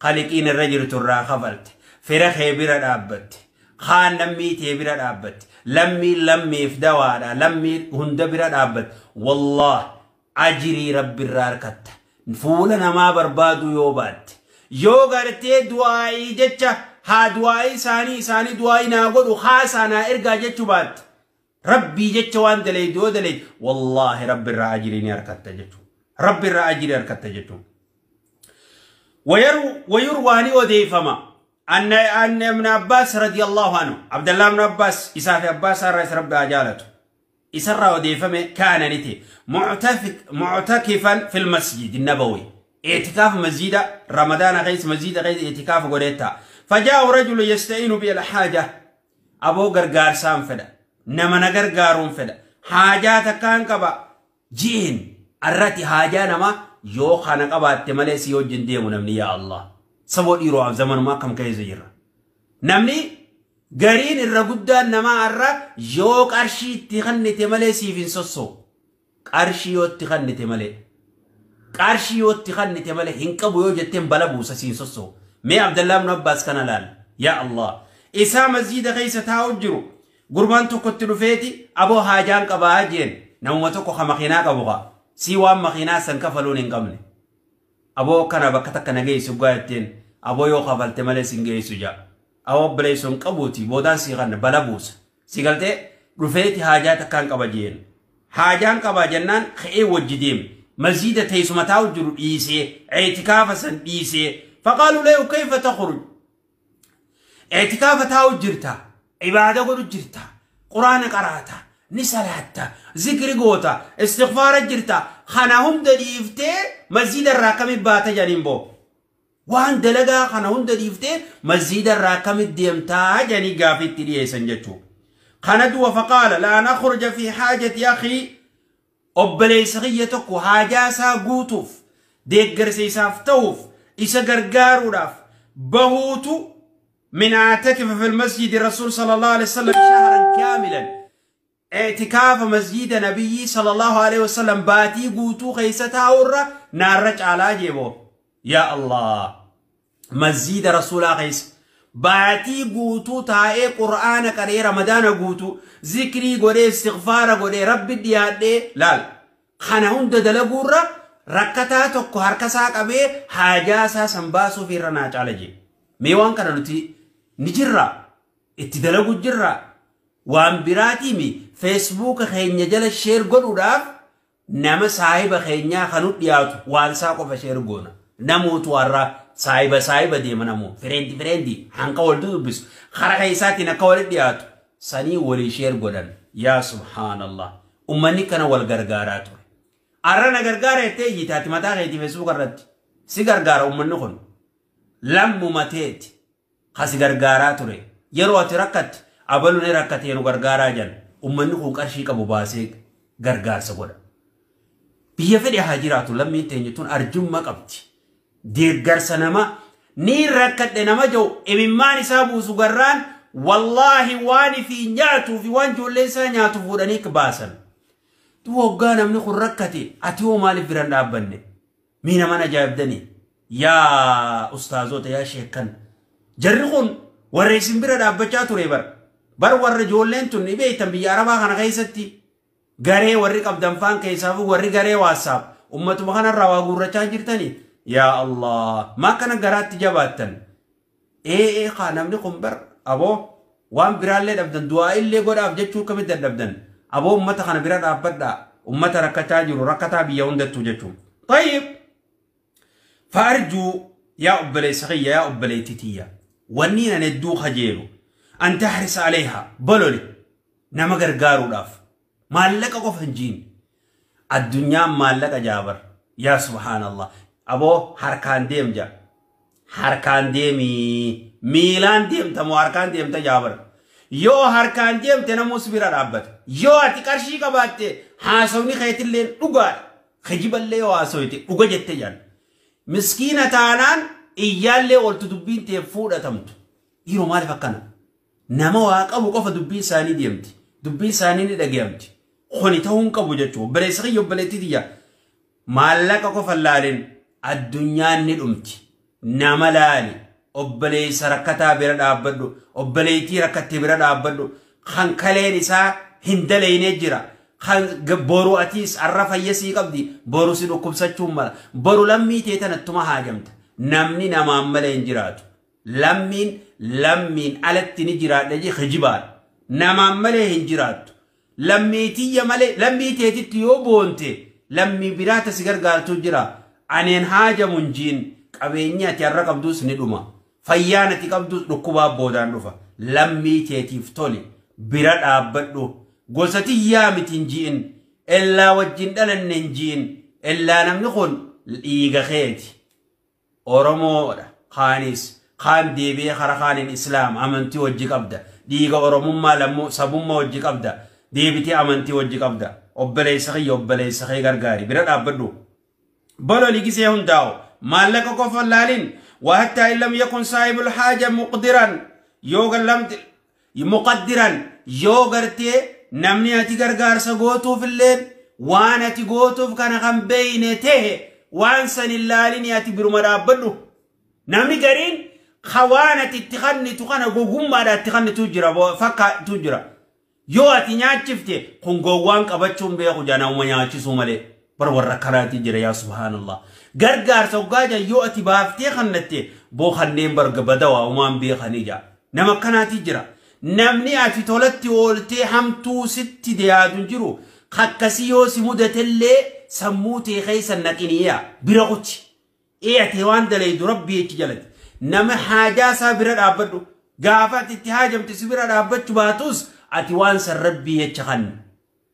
Khaliqiin irra jirtu irraa kafalte. Fira kee bira dhaabbatte. Kaan lammii tee bira dhaabbatte. Lammii lammiif dawaadha. Lammii hunda bira dhaabbatte. Wallaah ajirii rabbi irraa harkatta. Fuula namaa barbaadu yoo baatte. Yoo gartee du'aa'ii jecha haa du'aa'ii isaanii du'aa'ii naa godhu haasaa naa ergaa jechuu baatte. Rabbii jecha waan dalaydu yoo dalaydu wallaahi rabbi irraa ajirii ni harkatta jechuudha. Rabbi irraa ajirii harkatta jechuudha. ويروى أوديفما أن ابن عباس رضي الله عنه عبد الله بن عباس إساف عباس الرئيس ربي أجالته إسرى أوديفما كان نتي معتكفا في المسجد النبوي اعتكاف مسجد رمضان غيث مسجد غيث اعتكاف قريتا فجاء رجل يستعين به الحاجة أبو غرغار سام فدا نما نغرغارون فدا حاجات كان كبا جين الرتي حاجة نما yoo kana qabaatte malee si wajjin deemu namni yaa Allah. Saboo dhiiroo af zamanumaa kam keessa jirra. Namni gariin irra guddaan namaa irra yoo qarshii itti kennite malee siif hin sossoo. Qarshii yoo itti kennite malee. Qarshii yoo itti kennite malee hin qabu yoo jetteen bala buusa siin sossoo. Mee Abdallaa ibn Abbaas kana laal. Yaa Allah. Isaa masjiida keessa taa'u jiru. Gurbaan tokkotti dhufeeti aboo haajaan qabaa jeen. Namuma tokko ka makiinaa qabu kaa. Si waan makiinaa san kafaluun hin qabne. Aboo kana bakka takka na geessu gaa'etteen aboo yoo kafalte malee sin geessu jaa. Aboo obboleessu hin qabuuti boodaan si kanna bala buusa. Si galtee dhufeeti haajaa takkaan qaba jeen. Haajaan qaba jennaan ka'ee wajji deeme. Masjiida teessuma taa'u jiru dhiisee i'tikaafa san dhiisee. Faqaalu lahu kayfa takhruj. I'tikaafa taa'u jirta. Ibaada godhu jirta. Quraana qaraata. Ni salaatta zikri goota istighfaara jirta kana hunda dhiiftee masjiida irraa akkamitti baata jedhaniin boo waan dalagaa kana hunda dhiiftee masjiida irraa akkamitti deemtaa jedhanii gaafiitti dhiyeessan jechuudha. Kana du'a faqaala laan akhruja fi haajati akhii obboleessa kiyya tokko haajaa isaa guutuuf deeggarsa isaaf ta'uuf isa gargaaruudhaaf bahuutu min a'takifa fil masjidi rasuul sallallahu alaihi wasallam shahran kaamilan. اعتكاف مسجد نبي صلى الله عليه وسلم باتي قوتو خيستا ورا نار على جيبو يا الله مسجد رسول خيس باتي قوتو تاي قرآن قري رمضان قوتو ذكري قري استغفار قري ربي ديادي لال خنا هند دلغورا ركتا توكو هركسا قبي حاجاسا سنباسو في رنا على جي ميوان كانوا نجرا اتدلغو جرا waan biraatiimi feesbuuka keenya jala sheer godhuudhaaf nama saahiba keenyaa kanu dhiyaatu waan isaa qofa sheer goona. Namootu warra saahiba saahiba deema namoo fireendi fireendi hanqa wal dubbisu karaa isaatiin akka walitti dhiyaatu sanii walii sheer godhan. Yaa subhaanallah ummanni kana wal gargaaraa ture. Arra na gargaara jettee iyyitaati mataa keetii feesbuuka irratti si gargaara ummanni kun lammuma teeti kasi gargaaraa ture yeroo ati rakkatti abalu ne rakkatee nu gargaaraa jiran ummanni kun qarshii qabu baasee gargaarsa godha. Biyya fedhe haa jiraatu lammiin teenya tun arjummaa qabdi. Deeggarsa nama ni rakkadhe nama jiru imimmaan isaa buusu garraan wallaahi waan fi nyaatuu fi waan ijoolleen isaa nyaatu fuudhanii baasan. Tu waggaa namni kun rakkate ati hoo maaliif biraan dhaabbanne? Mii naman ajaa'ibdanii? Yaa ustaazota yaa sheekkan jarri kun warra isin bira dhaabbachaa ture bara. Bar warra ijoolleen tun ni beektan biyya Arabaa kana keessatti garee warri qabdan faan keessaafu warri garee waasaaf ummatuma kanarraa waa guurrachaa jirtanii yaa Allah maa kana garaatti jabaattan ee kaa namni kun bar aboo waan biraallee dhabdan du'aa illee godhaaf jechuu kamitti dadhabdan aboo ummata kana bira dhaabbadhaa ummata rakkachaa jiru rakkataa biyya hundattuu jechuun. Tayyib فأرجو يا أبلي صغية يا أبلي تتية ونينا ندو خجيلو أن تحرص عليها بلولي نما غرغارو داف مالك قف هنجين الدنيا مالك جابر يا سبحان الله أبو حركان ديم جا حركان ديمي ميلان ديم تمو حركان ديم تجابر يو حركان ديم تنمو سبيرا رابط يو أتكرشي كباتي حاسوني خيت الليل أقار خجيب اللي واسويتي أقجت جان مسكينة تانان إيالي قلت دبين تفودة تمت يرو مالي فكنا nama waa qabu qofa dubbii isaanii deemti. Dubbii isaanii ni dhagayamti. Kuni ta'uu hin qabu jechuudha. Obboleessa kiyya obboleettii tiyya. Maallaqa qofa laalin addunyaan ni dhumti. Nama laali. Obboleessa rakkataa bira dhaabbadhu. Obboleettii rakkattee bira dhaabbadhu. Kan kaleen isaa hin dalaynee jira. Kan boru atiis arra fayyasii qabdi. Boru si dhukkubsachuun mala. Boru lammii tee tanattuma haajamta. Namni namaan malee hin jiraatu. Lammiin lammiin alatti ni jiraadha jee hijibaadha. Namaan malee hin jiraattu. Lammii tiyya malee lammii teetitti yoo boonte lammii biraata si gargaartu jira. Aneen haajamu hin jiin qabeenyi ati har'a qabdus ni dhuma. Fayyaan ati qabdus dhukkubaa boodaan dhufa. Lammii teetiif toli bira dhaabbadhu. Gosa tiyyaa miti hin ji'in. Ellaa wajjin dhalanne hin ji'in. Ellaa namni kun dhiiga keeti. Oromoodha. Kaanis kaan deebi'ee kara kaaniin Islaam amantii wajji qabda. Dhiiga Oromummaa lammuu sabummaa wajji qabda. Deebitee amantii wajji qabda. Obboleessa kiyya obboleessa kee gargaari. Bira dhaabbadhu. Bololi gisee hundaa'u. Maallaqa qofa laalin. وحتى إن لم يكن صاحب الحاجة مقدرا مقدرا yoo gartee namni ati gargaarsa gootuuf illeen waan ati gootuuf kana kan beeyne ta'e waan san hin laalin ati biruma dhaabbadhu. Namni gariin waan ati itti kannitu kana gogummaadha itti kannitu jira fakkaatu jira. Yoo ati nyaachifte kun gowwaan qabachuun beeku jaa nama nyaachisuu malee. Bar warra kanaati jira yaa subhaanallah. Gargaarsa hoggaa jaa yoo ati baaftee kannatte boo kanneen barga badawaa umaan beekanii jaa. Nama kanaati jira. Namni ati tolatti ooltee hamtuu sitti dhiyaatu hin jiru. Akkasii yoo si mudatellee sammuu tee keessa naqiniyaa bira kuti. Ee ati waan dalaydu rabbii jechi jalatti. Nama haajaa isaa bira dhaabbadhu. Gaafa ati itti haajamte si bira dhaabbachuu baatus ati waan san rabbii jecha kanna.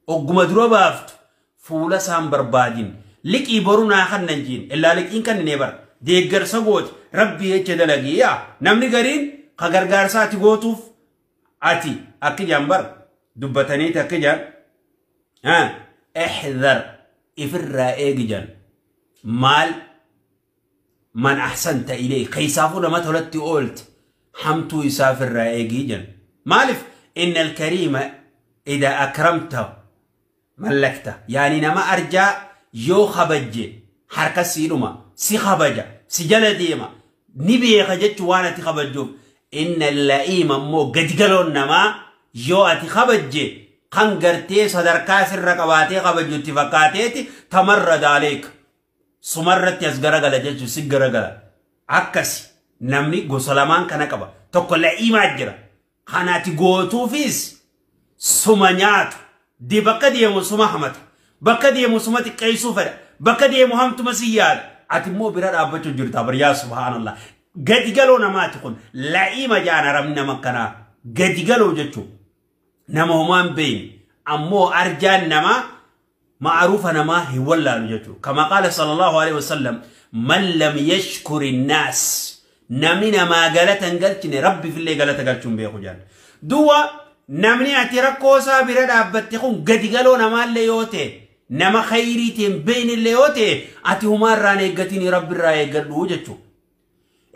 Ogguma dura baaftu fuula isaan barbaadin. Liqii boru naa kannan jiin. Illaa liqiin kanneen bara. Deeggarsa gooti rabbii jecha dalagii yaa. Namni gariin ka gargaarsa ati gootuuf ati akka jaan bar dubbataniiti akka jaan احذر ifirraa eegi jaan maal man ahsanta ilayhi keessaafuu nama tolatti oolte hamtuu isaafirraa eegii jaan maaliif inna alkariima idaa akramta mallakta yaani nama arjaa yoo kabajje harka sii dhuma si kabaja si jala deema ni beeka jechu waan ati kabajjuuf. Inna la'iima immoo gadi galoon namaa yoo ati kabajje kan gartee sadarkaa sirra qabaatee kabajjutti fakkaateeti tamarrada aleeka sumarratti as garagala jechuun si garagala. Akkasi namni gosa lamaan kana qaba. Tokko la'iimaa jira. Kan ati gootuufis suma nyaatu. Di bakka deemu suma hamata. Bakka deemu suma xiqqeessuu fedha. Bakka deemu hamtuma si yaada. Ati immoo bira dhaabbachuu jirta bar yaa subhaanallah. Gadi galoo namaati kun la'iima jaan arabni nama kanaa gadi galoo jechuun nama homaan beeyne ammoo arjaan namaa ma'aruufa namaa hin wallaalu jechuudha. Kama qaala sallallahu alaihi wasallam man lam yashkuri nnaas namni namaa galata hin galchine rabbiifillee galata galchuun beeku jaan. Duwwa namni ati rakkoo isaa bira dhaabbatte kun gadi galoo namaallee yoo ta'e nama khayrii ta'e hin beeynillee yoo ta'e ati humaarraan eeggatiin rabbirraa eeggadhu jechuudha.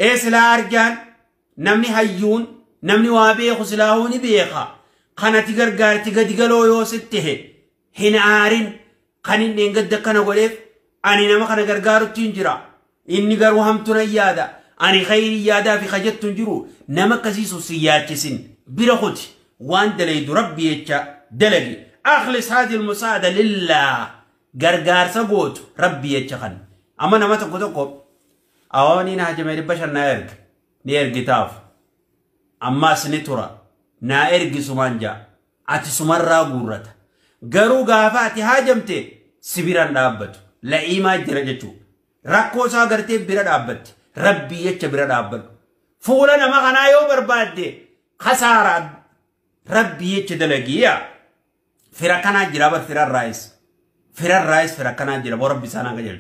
Ee silaa arjaan namni hayyuun namni waa beeku silaahuu ni beeka. Kan ati gargaarti gadi galoo yoo sitti hin aarin kan inni hin gadda kana godheef ani nama kana gargaarutti hin jira. Inni garuu hamtu nan yaada. Ani khayrii yaadaa fi kajettu hin jiru. Nama akkasiisu si yaachisin bira kuti waan dalaydu rabbi jecha dalagi. Akhlis haadhi almusaada lillah gargaarsa gootu rabbi jecha kan. Amma nama tokko tokko awooniin haajamee 500 naa erge ni ergitaaf. Ammaas ni tura naa ergi sumaan jaa ati sumarraa guurrata. Garuu gaafa ati haajamte si biraan dhaabbatu. La'iimaa jira jechuudha. Rakkoo isaa gartee bira dhaabbatte. Rabbii jecha bira dhaabbadhu. Fuula nama kanaa yoo barbaadde kasaaraa rabbii jecha dalagii yaa. Fira kanaa jira bar firarraayis. Firarraayis fira kanaa jira boo rabbi isaanaa qajeelchu.